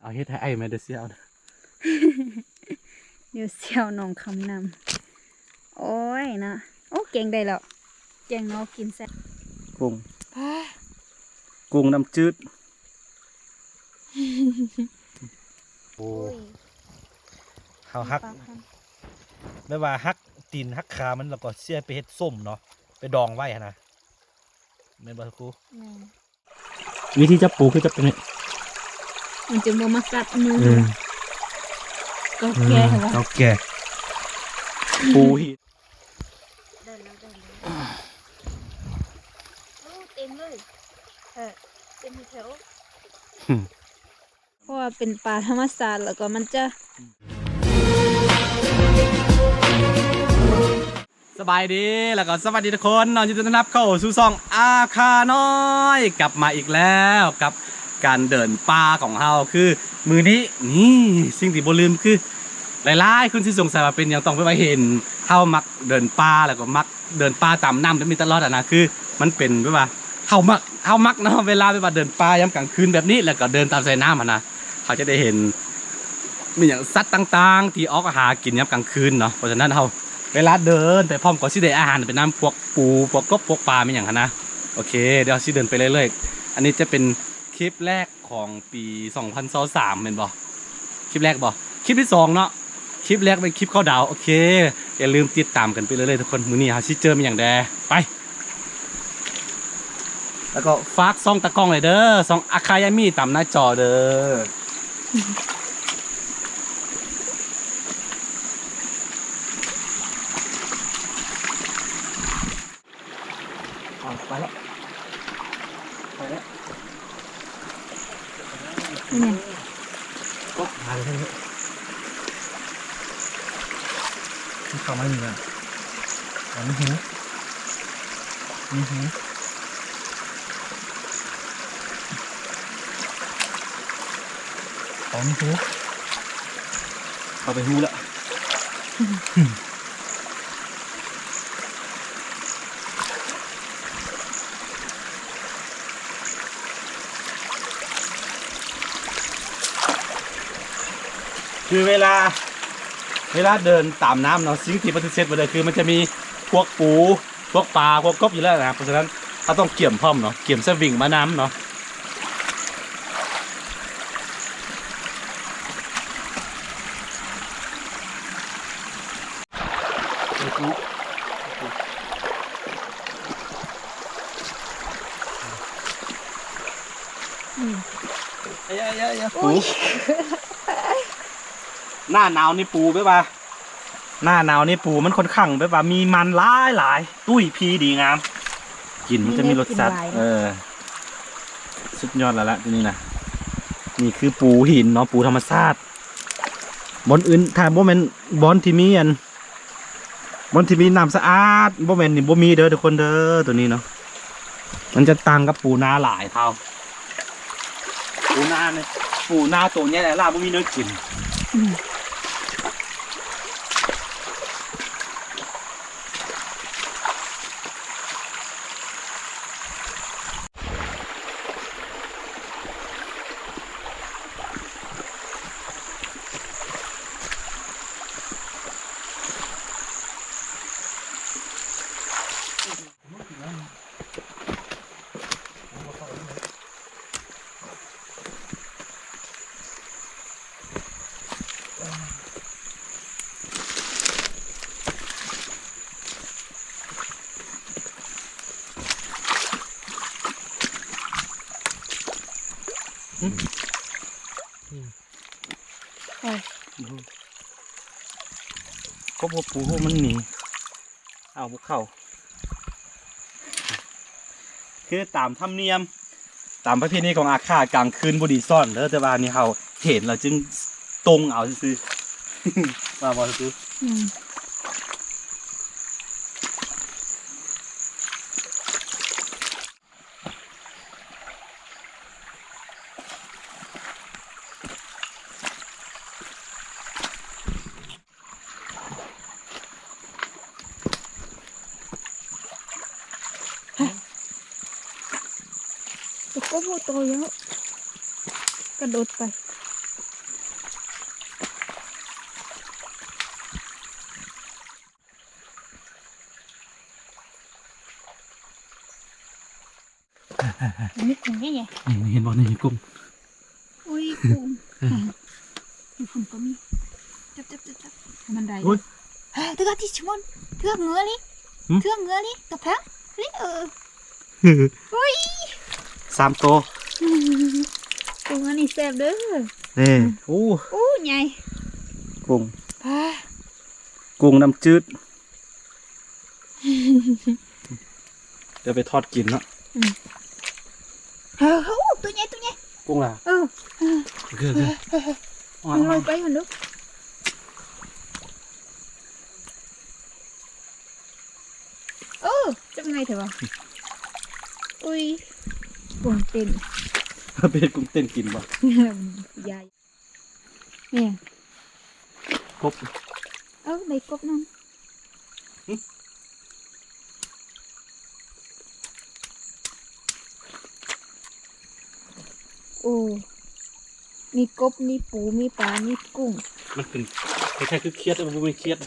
ເອົາເຮັດໃຫ້ອ້າຍແມ່ເດີ ຊິເອົາ ດຽວຊິເອົາໜອງຄຳນຳ. ໂອ້ຍເນາະ ໂອ້ ແກງໄດ້ແລ້ວ ແກງໜໍ່ກິນແຊບ. ກຸ້ງ ປາ ກຸ້ງນ້ຳຈືດ. ໂອ້ ໂອ້ຍ ເຮົາຫັກ ປາພັນ ແບບວ່າຫັກຕີນຫັກຂາມັນ ແລ້ວກໍເສຍໄປເຮັດສົ້ມເນາະ ໄປດອງໄວ້ຫັ້ນນະ ແມ່ນບໍ່ຄູ? ແມ່ນ. ວິທີຈັບປູຄືຈັບແບບນີ້ ມັນຈຶ່ງບໍ່ມາກັດມື. ເອີ ເກົ່າແກ່ ເອີ ເຫັນບໍ່? ເກົ່າແກ່ ປູຫີນ. ໄດ້ແລ້ວ ໄດ້ແລ້ວ. ໂອ້ ເຕັມເລີຍ ເອີ ເຕັມແຖວ. ເພາະວ່າເປັນປາທຳມະຊາດ ແລ້ວກໍມັນຈະ ສະບາຍດີ ແລ້ວກໍສະຫວັດດີທຸກຄົນເນາະ ຍິນດີຕ້ອນຮັບເຂົ້າສູ່ຊ່ອງອາຄານ້ອຍ ກັບມາອີກແລ້ວກັບການເດີນປ່າຂອງເຮົາ. ຄືມື້ນີ້ນີ້ ສິ່ງທີ່ບໍ່ລືມຄື ຫຼາຍໆຄົນຊິສົງໄສວ່າເປັນຫຍັງຕ້ອງແບບວ່າເຫັນເຮົາມັກເດີນປ່າ ແລ້ວກໍມັກເດີນປ່າຕາມນ້ຳແບບນີ້ຕະຫຼອດຫັ້ນນະ. ຄືມັນເປັນແບບວ່າເຮົາມັກ ເຮົາມັກເນາະ ເວລາແບບວ່າເດີນປ່າຍາມກາງຄືນແບບນີ້ ແລ້ວກໍເດີນຕາມສາຍນ້ຳຫັ້ນນະ ເຮົາຈະໄດ້ເຫັນ ມີຫຍັງ ສັດຕ່າງໆທີ່ອອກຫາກິນຍາມກາງຄືນເນາະ. ເພາະສະນັ້ນເຮົາເວລາເດີນໄປພ້ອມກໍຊິໄດ້ອາຫານໄປນຳ ພວກປູ ພວກກົບ ພວກປາ ມີຫຍັງຫັ້ນນະ. ໂອເຄ ດຽວຊິເດີນໄປເລື້ອຍໆ. ອັນນີ້ຈະເປັນຄລິບແລກຂອງປີສອງພັນຊາວສາມແມ່ນບໍ່? ຄລິບແລກບໍ່? ຄລິບທີສອງເນາະ. ຄລິບແລກເປັນຄລິບເຂົ້າດາວ. ໂອເຄ ຢ່າລືມຕິດຕາມກັນໄປເລື້ອຍໆທຸກຄົນ. ມື້ນີ້ເຮົາຊິເຈີມີຫຍັງແດ່? ໄປ. ແລ້ວກໍຝາກຊ່ອງຕາກ້ອງເລີຍເດີ ຊ່ອງອາຄາຍາມີຕາມໜ້າຈໍເດີ. ເອົາ ໄປແລ້ວ ໄປແລ້ວ. ເປັນຫຍັງ? ກົບຫາເລີຍ ມັນເຂົ້າມານີ້ແລ້ວ. ເອົາ ມີຫູ ມີຫູ ເອົາ ມີຫູ ເຂົ້າໄປຫູແລ້ວ. ຄືເວລາ ເວລາເດີນຕາມນ້ຳເນາະ ສິ່ງທີ່ປະຕິເສດບໍ່ໄດ້ຄືມັນຈະມີພວກປູ ພວກປາ ພວກກົບຢູ່ແລ້ວນະ. ເພາະສະນັ້ນເຮົາຕ້ອງກຽມພ້ອມເນາະ ກຽມສະວິງມານຳເນາະ. ອືມ ຢ່າ ຢ່າ ຢ່າ ປູ ໜ້າໜາວນີ້ປູແບບວ່າ ໜ້າໜາວນີ້ປູມັນຂ້ອນຂ້າງແບບວ່າມີມັນຫຼາຍໆ ຕຸ້ຍພີດີງາມ ກິນມັນຈະມີລົດຊາດ. ເອີ ສຸດຍອດແລ້ວລະ ຕົວນີ້ນະ. ນີ້ຄືປູຫີນເນາະ ປູທຳມະຊາດ. ບ່ອນອື່ນ ຖ້າບໍ່ແມ່ນບ່ອນທີ່ມີອັນ ບ່ອນທີ່ມີນ້ຳສະອາດ ບໍ່ແມ່ນນີ້ ບໍ່ມີເດີທຸກຄົນເດີ ຕົວນີ້ເນາະ. ມັນຈະຕ່າງກັບປູນາຫຼາຍເທົ່າ. ປູນານີ້ ປູນາໂຕໃຫຍ່ຫຼາຍໆ ບໍ່ມີແນວກິນ. ອືມ. ອືມ ອືມ ໂອ້ຍ ກົບຫົວປູ ມັນໜີ ເອົາບໍ່ເຂົ້າ. ຄືຕາມທຳນຽມ ຕາມປະເພນີຂອງອາຄາ ກາງຄືນບໍ່ດີສ້ອນເດີ ແຕ່ວ່ານີ້ເຮົາເຫັນແລ້ວຈຶ່ງຕົງເອົາຊື່ໆ ວ່າບໍ່ຊື່? ອືມ. ໂອ້ໂຫ ໂຕໃຫຍ່ ກະໂດດໄປ. ມີກຸ້ງເດ້ ນີ້ ນີ້ເຫັນບໍ່? ນີ້ກຸ້ງ. ອຸ້ຍ ກຸ້ງ. ເອີ ຢູ່ພຸ້ນກໍມີ. ຈັບ ຈັບ ຈັບ ຈັບ. ມັນໄດ້. ໂອ້ຍ ເອີ ຖືກແລ້ວ ຕິຊະມອນ. ຖືກເງືອລີ. ຫື? ຖືກເງືອລີ. ຕົວແພງລີ. ເອີ. ອຸ້ຍ ສາມໂຕ. ກຸ້ງອັນນີ້ແຊບເດີ. ນີ້ ອືມ ໂອ້ ໂອ້ ໃຫຍ່ ກຸ້ງ ປາ ກຸ້ງນ້ຳຈືດ. ດຽວໄປທອດກິນເນາະ. ອືມ ເອີ ໂອ້ ຕົວໃຫຍ່ ຕົວໃຫຍ່ ກຸ້ງລະ. ເອີ ເອີ ໂອເຄ ໂອເຄ ເອີ ເອີ ເອີ ມັນລອຍໄປຫັ້ນດູ. ເອີ ຈັບງ່າຍແທ້ຫວາ. ອຸ້ຍ ກຸ້ງເຕັ້ນ ເປັນກຸ້ງເຕັ້ນກິນບໍ່? ຢາຍ ນີ້ ກົບ. ເອີ ໃບກົບນັ້ນ. ຫຶ? ໂອ້ ມີກົບ ມີປູ ມີປາ ມີກຸ້ງ. ມັນເປັນຄ້າຍໆຄືຂຽດ ແຕ່ມັນບໍ່ແມ່ນຂຽດ.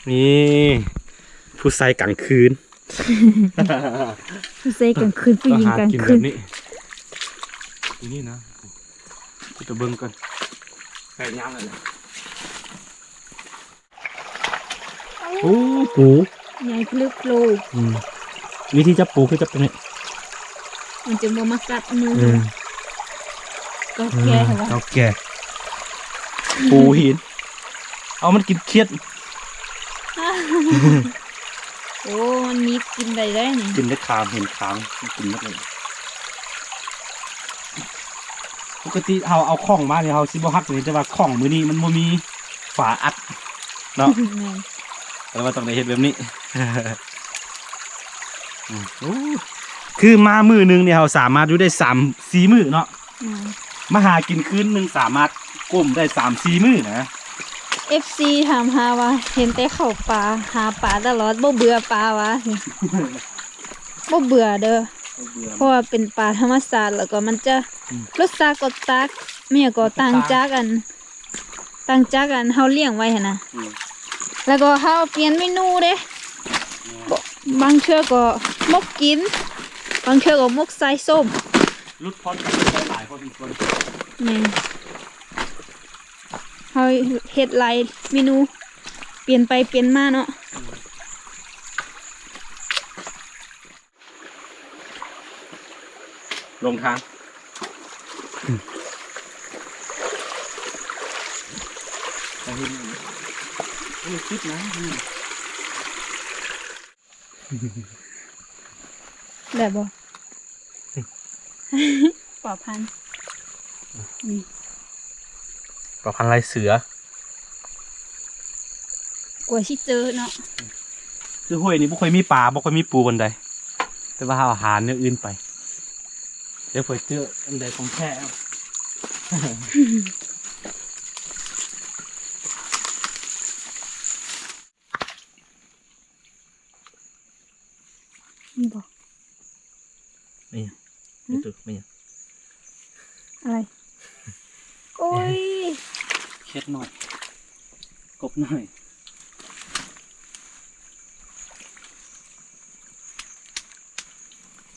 ນີ້ ຜູ້ຊາຍກາງຄືນ. ຜູ້ຊາຍກາງຄືນ ຜູ້ຍິງກາງຄືນ. ຕ້ອງຫາກິນແບບນີ້ ນີ້ນະ ໄປເບິ່ງກ່ອນ. ໃກ້ຍາມແລ້ວນະ. ໂອ້ ປູ ໃຫຍ່ກະລຶກໂລ. ອືມ ວິທີຈັບປູຄືຈັບແບບນີ້ ມັນຈຶ່ງບໍ່ມາກັດມື. ເອີ ເກົ່າແກ່ ເອີ ເກົ່າແກ່ ປູຫີນ. ເອົາ ມັນກິນຂຽດ. ໂອ້ ມັນມີກິນໄດ້ເດ້ນີ້ ກິນໄດ້ຄາງ ເຫັນຄາງ ມັນກິນໝົດເລີຍ. ປົກກະຕິເຮົາເອົາຂອງມານີ້ ເຮົາຊິບໍ່ຫັກໂຕນີ້ ແຕ່ວ່າຂອງມື້ນີ້ມັນບໍ່ມີຝາອັດເນາະ. ແມ່ນ ກໍເລີຍວ່າຕ້ອງໄດ້ເຮັດແບບນີ້. ອືມ ໂອ້ ຄືມາມື້ໜຶ່ງນີ້ ເຮົາສາມາດຢູ່ໄດ້ສາມສີ່ມື້ເນາະ. ອືມ ມາຫາກິນຄືນໜຶ່ງສາມາດກົ້ມໄດ້ສາມສີ່ມື້ນະ. ເອັຟຊີຖາມຫາວ່າ ເຫັນແຕ່ເຂົ້າປ່າ ຫາປາຕະຫຼອດ ບໍ່ເບື່ອປາຫວາ? ບໍ່ເບື່ອເດີ ບໍ່ເບື່ອ ເພາະວ່າເປັນປາທຳມະຊາດ ແລ້ວກໍມັນຈະ ອືມ ລົດຊາດກໍຕ່າງ ແມ່ນຫຍັງກໍຕ່າງຈາກອັນ ຕ່າງຈາກອັນເຮົາລ້ຽງໄວ້ຫັ້ນນະ. ອືມ ແລ້ວກໍເຮົາປ່ຽນເມນູເດ້. ແມ່ນ ບາງເທື່ອກໍໝົກກິນ ບາງເທື່ອກໍໝົກໃສ່ສົ້ມ. ຫຼຸດຜ່ອນກັນໄດ້ຫຼາຍພໍສົມຄວນ. ແມ່ນ ເຮົາເຮັດຫຼາຍເມນູ ປ່ຽນໄປປ່ຽນມາເນາະ. ອືມ ລົງທາງ ໄປເຫັນ ໂອ້ຍ ຕິດນະ ໄດ້ບໍ່? ປາພັນ ນີ້ ປາພັນລາຍເສືອ. ກວ່າຊິເຈີເນາະ. ຄືຫ້ວຍນີ້ບໍ່ຄ່ອຍມີປາ ບໍ່ຄ່ອຍມີປູປານໃດ ແຕ່ວ່າເຮົາຫາແນວອື່ນໄປ ດຽວເພື່ອເຈີອັນໃດຂອງແທ້. ນີ້ບໍ່? ແມ່ນຫຍັງ? ຫຶ? ນີ້ຕົວແມ່ນຫຍັງ? ອະໄລ? ໂອ້ຍ ຂຽດນ້ອຍ ກົບນ້ອຍ.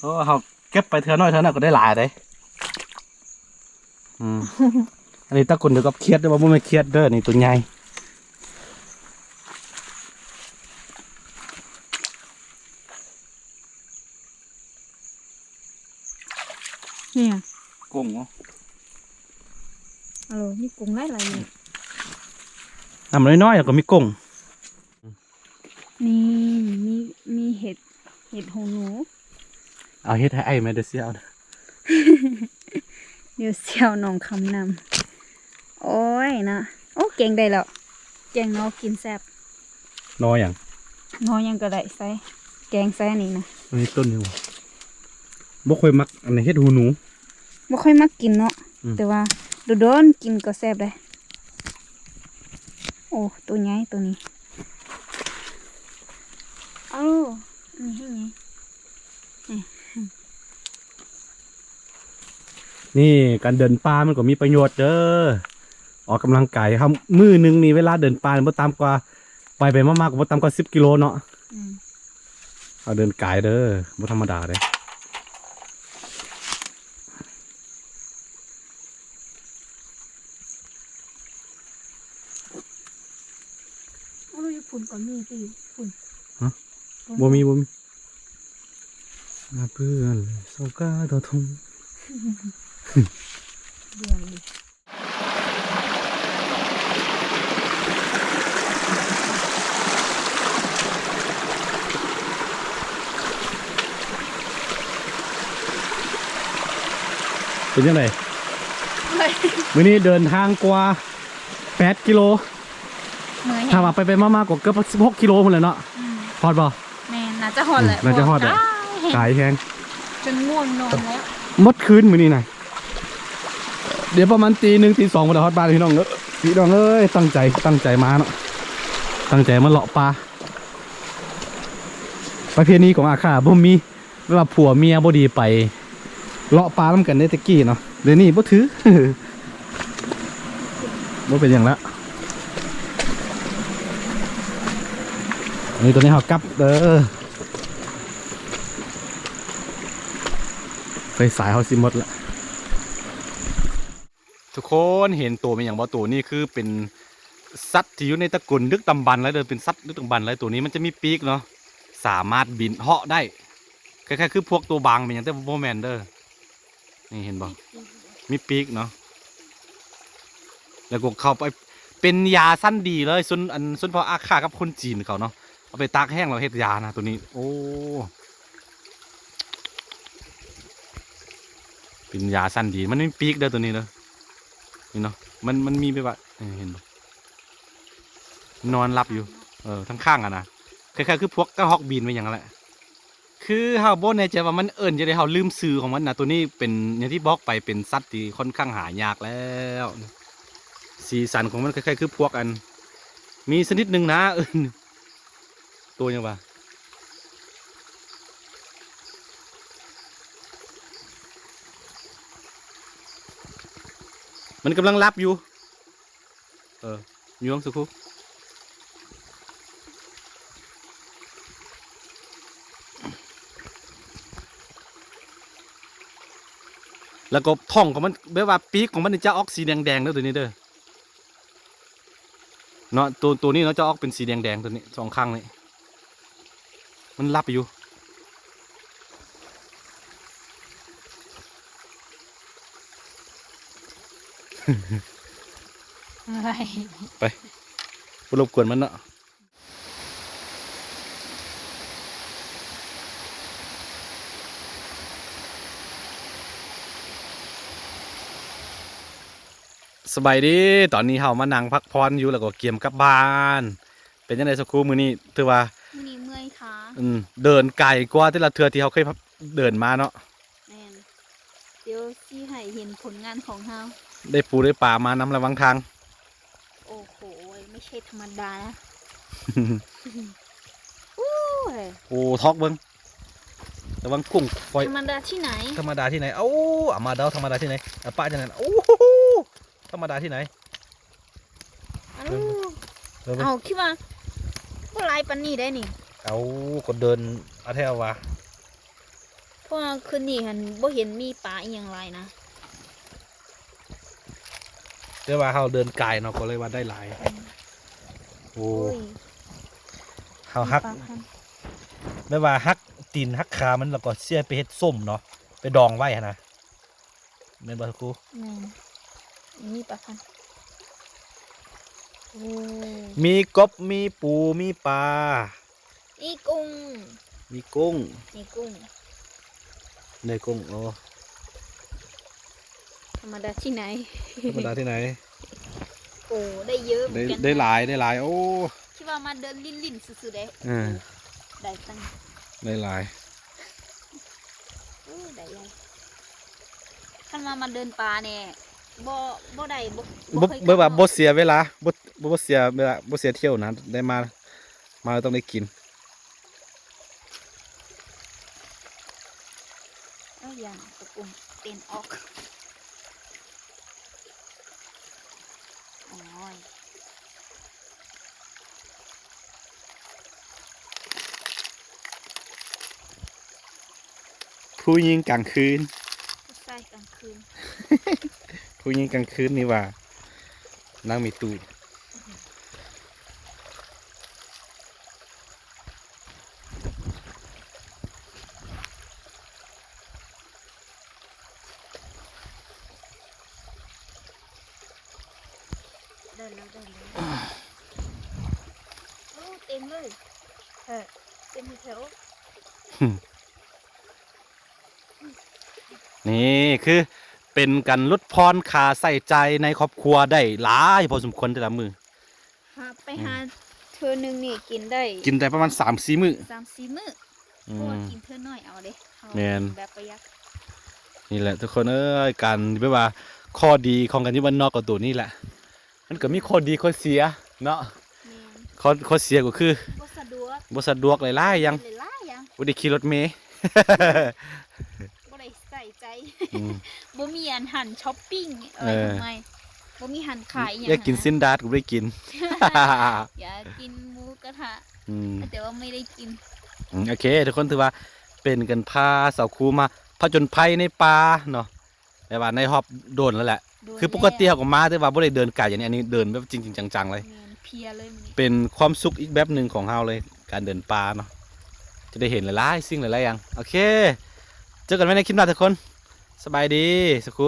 ໂອ້ ເຮົາເກັບໄປເທື່ອນ້ອຍເທື່ອນ້ອຍກໍໄດ້ຫຼາຍເດ້. ອືມ ອັນນີ້ຕະກຸນດຽວກັບຂຽດເດີ ບໍ່ແມ່ນຂຽດເດີ ນີ້ຕົວໃຫຍ່. ນີ້ ກົງເນາະ. ເອີ ມີກົງຫຼາຍໆ ນີ້ ນ້ຳນ້ອຍໆ ແລ້ວກໍມີກົງ. ນີ້ ມີ ມີເຫັດ ເຫັດຫູໜູ. ເອົາເຫັດໃຫ້ອ້າຍແດ່ ດຽວຊິເອົາ ດຽວຊິເອົາໜອງຄຳນຳ. ໂອ້ຍເນາະ ໂອ້ ແກງໄດ້ແລ້ວ ແກງໜໍ່ກິນແຊບ. ໜໍ່ຫຍັງ? ໜໍ່ຫຍັງກໍໄດ້ໃສ່ ແກງໃສ່ອັນນີ້ນະ. ອັນນີ້ຕົ້ນຫຍັງວະ? ບໍ່ຄ່ອຍມັກອັນເຫັດຫູໜູ ບໍ່ຄ່ອຍມັກກິນເນາະ. ອືມ ແຕ່ວ່າດົນໆກິນກໍແຊບໄດ໋. ໂອ້ ໂຕໃຫຍ່ໂຕນີ້. ເອົາ ອັນນີ້ໃຫ້ໃຫຍ່. ນີ້ ນີ້ ການເດີນປ່າມັນກໍມີປະໂຫຍດເດີ ອອກກຳລັງກາຍ. ເຮົາ ມື້ໜຶ່ງນີ້ເວລາເດີນປ່າບໍ່ຕ່ຳກວ່າ ໄປໄປມາມາກໍບໍ່ຕ່ຳກວ່າສິບກິໂລເນາະ. ອືມ ເ ອາ ເດີນກາຍເດີ ບໍ່ທຳມະດາເດ້. ໂອ້ຍ ພຸ້ນກໍມີຕິ ພຸ້ນ. ຮະ? ບໍ່ມີ ບໍ່ມີ. ອາ ເພື່ອນ ເຊົາກາດອທອງ ເບື່ອເລີຍ. ເປັນຈັ່ງໃດ? ເມື່ອຍ. ມື້ນີ້ເດີນທາງກວ່າແປດກິໂລ. ເມື່ອຍແຮງ. ຖ້າວ່າໄປໆມາໆກໍເກືອບສິບຫົກກິໂລພຸ້ນແຫຼະເນາະ. ອືມ ຮອດບໍ່? ແມ່ນ ໜ້າຈະຮອດແຫຼະ. ອືມ ໜ້າຈະຮອດແຫຼະ. ໂອ້ຍ ກາຍແຮງ ກາຍແຮງ ຈົນງ່ວງນອນແລ້ວ. ໝົດຄືນມື້ນີ້ນະ ດຽວປະມານຕີໜຶ່ງຕີສອງພຸ້ນລະຮອດບ້ານ ພີ່ນ້ອງເອີຍ. ພີ່ນ້ອງເອີຍ ຕັ້ງໃຈ ຕັ້ງໃຈມາເນາະ ຕັ້ງໃຈມາເລາະປ່າ. ປະເພນີຂອງອາຂ້າບໍ່ມີ ແບບວ່າຜົວເມຍບໍ່ດີໄປເລາະປ່ານຳກັນເດ້ແຕ່ກີ້ເນາະ. ດຽວນີ້ບໍ່ຖື ບໍ່ເປັນຫຍັງລະ. ອັນນີ້ ຕອນນີ້ເຮົາກັບເດີ ໄຟສາຍເຮົາຊິໝົດລະ. ທຸກຄົນເຫັນໂຕແມ່ນຫຍັງບໍ່? ໂຕນີ້ຄືເປັນສັດທີ່ຢູ່ໃນຕະກຸນດຶກດຳບັນເລີຍເດີ ເປັນສັດດຶກດຳບັນເລີຍ. ໂຕນີ້ມັນຈະມີປີກເນາະ ສາມາດບິນເຫາະໄດ້ ຄ້າຍໆຄືພວກໂຕບາງແມ່ນຫຍັງ ແຕ່ບໍ່ແມ່ນເດີ. ນີ້ເຫັນບໍ່? ມີປີກເນາະ. ແລ້ວກໍເຂົ້າໄປ ເປັນຢາຊັ້ນດີເລີຍ ຊົນ ອັນ ຊົນເຜົ່າອາຂ້າກັບຄົນຈີນເຂົາເນາະ ເອົາໄປຕາກແຫ້ງແລ້ວເຮັດຢານະ ໂຕນີ້. ໂອ້ ເປັນຢາຊັ້ນດີ ມັນມີປີກເດີໂຕນີ້ເດີ. ນີ້ເນາະ ມັນ ມັນມີແບບວ່າ ເອີ ເຫັນບໍ່? ນອນຫຼັບຢູ່ ເອີ ທັງຂ້າງຫັ້ນນະ ຄ້າຍໆຄືພວກກະຮອກບິນແມ່ນຫຍັງຫັ້ນແຫຼະ. ຄືເຮົາບໍ່ແນ່ໃຈວ່າມັນເອີ້ນຈັ່ງໃດ ເຮົາລືມຊື່ຂອງມັນນະ. ໂຕນີ້ເປັນ ຢ່າງທີ່ບອກໄປ ເປັນສັດທີ່ຄ່ອນຂ້າງຫາຍາກແລ້ວ. ສີສັນຂອງມັນຄ້າຍໆຄືພວກອັນ ມີຊະນິດໜຶ່ງນະ ເອີ້ນ ໂຕຫຍັງວະ? ມັນກຳລັງຫຼັບຢູ່. ເອີ ຍວງສຸຄູ ແລ້ວກໍທ້ອງຂອງມັນ ແບບວ່າປີກຂອງມັນນີ້ຈະອອກສີແດງໆເດີ ໂຕນີ້ເດີ. ເນາະ ໂຕ ໂຕນີ້ເນາະ ຈະອອກເປັນສີແດງໆ ໂຕນີ້ ສອງຂ້າງນີ້ ມັນຫຼັບຢູ່. ໄປ ບໍ່ລົບກວນມັນເນາະ. ສະບາຍດີ ຕອນນີ້ເຮົາມານັ່ງພັກຜ່ອນຢູ່ ແລ້ວກໍກຽມກັບບ້ານ. ເປັນຈັ່ງໃດສະຄູ ມື້ນີ້? ຖືວ່າ ມື້ນີ້ເມື່ອຍຂາ ອືມ ເດີນໄກກວ່າແຕ່ລະເທື່ອທີ່ເຮົາເຄີຍເດີນມາເນາະ. ແມ່ນ ດຽວຊິໃຫ້ເຫັນຜົນງານຂອງເຮົາ ໄດ້ປູໄດ້ປາມານຳລະຫວ່າງທາງ. ໂອ້ໂຫ ໄມ່ໃຊ່ທຳມະດານະ. ໂອ້ຍ ໂອ້ ທອກເບິ່ງ ລະວັງກຸ້ງຝອຍ. ທຳມະດາທີ່ໄຫນ? ທຳມະດາທີ່ໄຫນ? ເອົ້າ ອາມາເດົາ ທຳມະດາທີ່ໄຫນ? ອາປະຈັ່ງນັ້ນ. ໂອ້ໂຫ ທຳມະດາທີ່ໄຫນ? ເອົ້າ ເອົ້າ ຄິດວ່າບໍ່ຫຼາຍປານນີ້ໄດ໋ນີ້. ເອົ້າ ກໍເດີນອາແທ້ວ່າ ເພາະວ່າຄືນນີ້ຫັ້ນບໍ່ເຫັນມີປາອີ່ຫຍັງຫຼາຍນະ. ແຕ່ວ່າເຮົາເດີນກາຍເນາະ ກໍເລີຍວ່າໄດ້ຫຼາຍ. ອືມ ໂອ້ ໂອ້ຍ ເຮົາຫັກ ມີປາຄັນ ແບບວ່າຫັກຕີນຫັກຂາມັນ ແລ້ວກໍເສຍໄປເຮັດສົ້ມເນາະ ໄປດອງໄວ້ຫັ້ນນະ. ແມ່ນບໍ່ຄູ? ແມ່ນ ມີປາຄັນ. ໂອ້ ມີກົບ ມີປູ ມີປາ ມີກຸ້ງ ມີກຸ້ງ ມີກຸ້ງ ໄດ້ກຸ້ງ. ໂອ້ ທຳມະດາທີ່ໄຫນ? ທຳມະດາທີ່ໄຫນ? ໂອ້ ໄດ້ເຍອະເໝືອນກັນ ໄດ້ຫຼາຍ ໄດ້ຫຼາຍ. ໂອ້ ຄິດວ່າມາເດີນຫຼິ້ນໆຊື່ໆເດ້. ເອີ ໄດ້ຕັ້ງ ໄດ້ຫຼາຍ. ໂອ້ ໄດ້ຫຼາຍ. ຄັນວ່າມາເດີນປ່ານີ້ ບໍ່ ບໍ່ໄດ້ ບໍ່ ບໍ່ເຄີຍ ແບບວ່າບໍ່ເສຍເວລາ ບໍ່ ບໍ່ເສຍ ແບບວ່າບໍ່ເສຍທ່ຽວນະ ໄດ້ມາ ມາແລ້ວຕ້ອງໄດ້ກິນ. ເອີ ຢ້ານຕະປຸງເຕັ້ນອອກ. ໂອ້ຍ. ຜູ້ຍິງກາງຄືນ ຜູ້ຊາຍກາງຄືນ ຜູ້ຍິງກາງຄືນນີ້ວ່າ ນາງມີຕູ້. ໄດ້ແລ້ວ ໄດ້ແລ້ວ ໂອ້ ເຕັມເລີຍ ເອີ ເຕັມແຖວ ນີ້ຄືເປັນການຫຼຸດຜ່ອນຄ່າໃຊ້ຈ່າຍໃນຄອບຄົວໄດ້ຫຼາຍພໍສົມຄວນແຕ່ລະມື້. ຫາ ໄປ ອືມ ຫາເທື່ອໜຶ່ງນີ້ກິນໄດ້ ກິນໄດ້ປະມານສາມສີ່ມື້ ສາມສີ່ມື້ ອືມ ເພາະວ່າກິນເທື່ອໜ້ອຍເອົາເດ້ ເຮົາ ແມ່ນ ແບບປະຢັດ. ນີ້ແຫຼະທຸກຄົນເອີຍ ການແບບວ່າ ຂໍ້ດີຂອງການຢູ່ບ້ານນອກກໍໂຕນີ້ແຫຼະ ມັນກໍມີຂໍ້ດີຂໍ້ເສຍເນາະ. ແມ່ນ ຂໍ້ ຂໍ້ເສຍກໍຄື ບໍ່ສະດວກ ບໍ່ສະດວກຫຼາຍໆຢ່າງ ຫຼາຍໆຢ່າງ ບໍ່ໄດ້ຂີ່ລົດເມ ບໍ່ໄດ້ໃສ່ໃຈ ອືມ ບໍ່ມີອັນຮ້ານຊັອບປິງ ເອີ ເອີ ທຳໄມ ບໍ່ມີຮ້ານຂາຍອີ່ຫຍັງ ຢາກກິນຊີ້ນດາດກໍບໍ່ໄດ້ກິນ ຢາກກິນໝູກະທະ ອືມ ແຕ່ວ່າບໍ່ໄດ້ກິນ ອືມ ໂອເຄ ທຸກຄົນ ຖືວ່າເປັນການພາສາວຄູມາຜະຈົນໄພໃນປ່າເນາະ ແບບວ່າໃນຮອບດົນແລ້ວແຫຼະ ໂດນ ຄືປົກກະຕິ ແລ້ວ ເຮົາກໍມາ ແຕ່ວ່າບໍ່ໄດ້ເດີນໄກ ອັນນີ້ ອັນນີ້ເດີນແບບຈິງໆຈັງໆເລີຍ ແມ່ນ ເພຍເລີຍມື້ນີ້ ເປັນຄວາມສຸກອີກແບບໜຶ່ງຂອງເຮົາເລີຍ ການເດີນປ່າເນາະ ຈະໄດ້ເຫັນຫຼາຍໆສິ່ງຫຼາຍໆຢ່າງ. ໂອເຄ ເຈີກັນໃໝ່ໃນຄລິບໜ້າທຸກຄົນ ສະບາຍດີ ສາວຄູ.